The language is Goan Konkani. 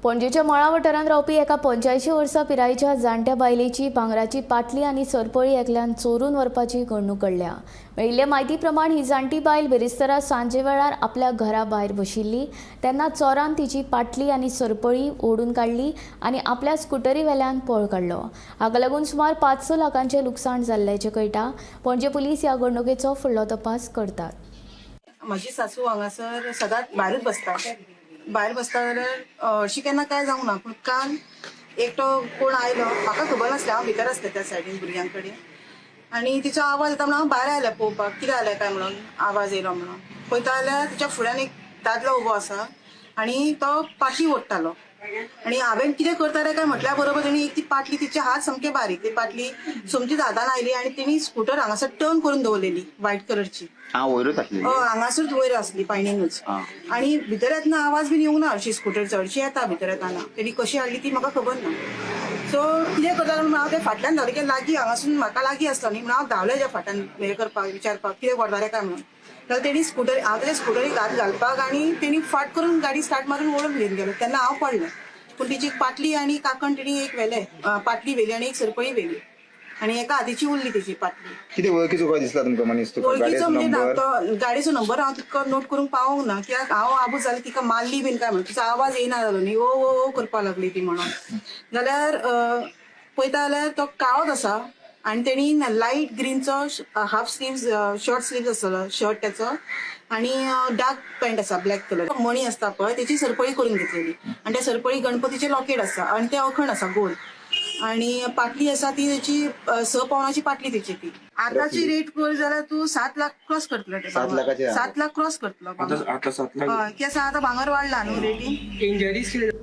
पणजेच्या मळा वाठारांत रावपी एका 85 वर्सां पिरायेच्या जाणट्या बायलेची भांगराची पाटली आनी सरपळी एकल्यान चोरून व्हरपाची घडणूक घडल्या. मेळिल्ले म्हायती प्रमाण ही जाणटी बायल बिरेस्तारा सांजे वेळार आपल्या घरा भायर बशिल्ली तेन्ना चोरान तिची पाटली आनी सरपळी ओडून काडली आनी आपल्या स्कुटरी वेल्यान पळ काडलो. हाका लागून सुमार 5-6 लाखांचें लुकसाण जाल्ल्याचें कळटा. पणजे पुलीस ह्या घडणुकेचो फुडलो तपास करतात. म्हजी सासू हांगासर सदांच भायरूच बसता. भायर बसता जाल्यार हरशीं केन्ना कांय जावंक ना, पूण काल एकटो कोण आयलो, म्हाका खबर नासलें. हांव भितर आसलें त्या सायडीन भुरग्यां कडेन आनी तिचो आवाज येता म्हणून हांव भायर आयलें पळोवपाक कितें जालें काय म्हणून, आवाज येयलो म्हणून. पळयता जाल्यार तिच्या फुड्यान एक दादलो उबो आसा आनी तो पाटी ओडटालो आनी हांवें कितें करता रे काय म्हटल्या बरोबर तेणी एक ती पाटली, तिचे हात सामके बारीक, ती पाटली सोमतीच हातान आयली आनी तेणी स्कुटर हांगासर टर्न करून दवरलेली व्हायट कलरची. हा, वयरूच आसलेली. हय, हांगासरूच वयर आसली पायणीनूच. आनी भितर येतना आवाज बीन येवंक ना हरशीं, स्कुटर हरशीं येता भितर येताना. तेणी कशी हाडली ती म्हाका खबर ना. सो कितें करता म्हणून हांव ते फाटल्यान धांवलें, कित्याक लागीं हांगासून म्हाका लागीं आसलो न्ही म्हणून हांव धांवलें त्या फाटल्यान हें करपाक, विचारपाक कितें करता रे काय म्हणून. जाल्यार तेणी स्कुटर, हांव तेच्या स्कुटरीक हात घालपाक आनी तेणी फाट करून गाडी स्टार्ट मारून ओडून घेवन गेलो. तेन्ना हांव पडलें, पूण तिची पाटली आनी कांकण तेणी एक व्हेलें, पाटली व्हेली आनी एक सरपळी व्हेली आनी एका हातीची उरली तिची पाटली. कितें वळखीचो काय दिसला तुमकां मनीस तुका? वळखीचो गाडयेचो म्हणजे ना नंबर? तो गाडयेचो नंबर हांव तितको नोट करूंक पावोंक ना, कित्याक हांव आबूज जालें, तिका मारली बीन काय म्हणून. तिचो आवाज येयना जालो न्ही, ओ ओ ओ करपाक लागली ती म्हणून. जाल्यार पळयता जाल्यार तो काळोच आसा आनी तेणी लायट ग्रीनचो हाफ स्लीव्स, शॉर्ट स्लीव्स आसतलो शर्ट तेचो आनी डार्क पॅन्ट आसा ब्लॅक कलर. मणी आसता पळय तेची सरपळी करून घेतलेली आनी त्या सरपळी गणपतीचे लॉकेट आसा आनी ते अखण आसा गोल आणि पाटली आसा ती त्याची 6 पावणाची पाटली तिची ती. आताची रेट पळय जाल्यार तूं 7 लाख क्रॉस करतलो ते. 7 लाखाचे. 7 लाख क्रॉस करतलो भांगर. आता 7 लाख. हय, कित्याक सांग, आतां भांगर वाडला न्हू रेटी. इंजरीज कितें?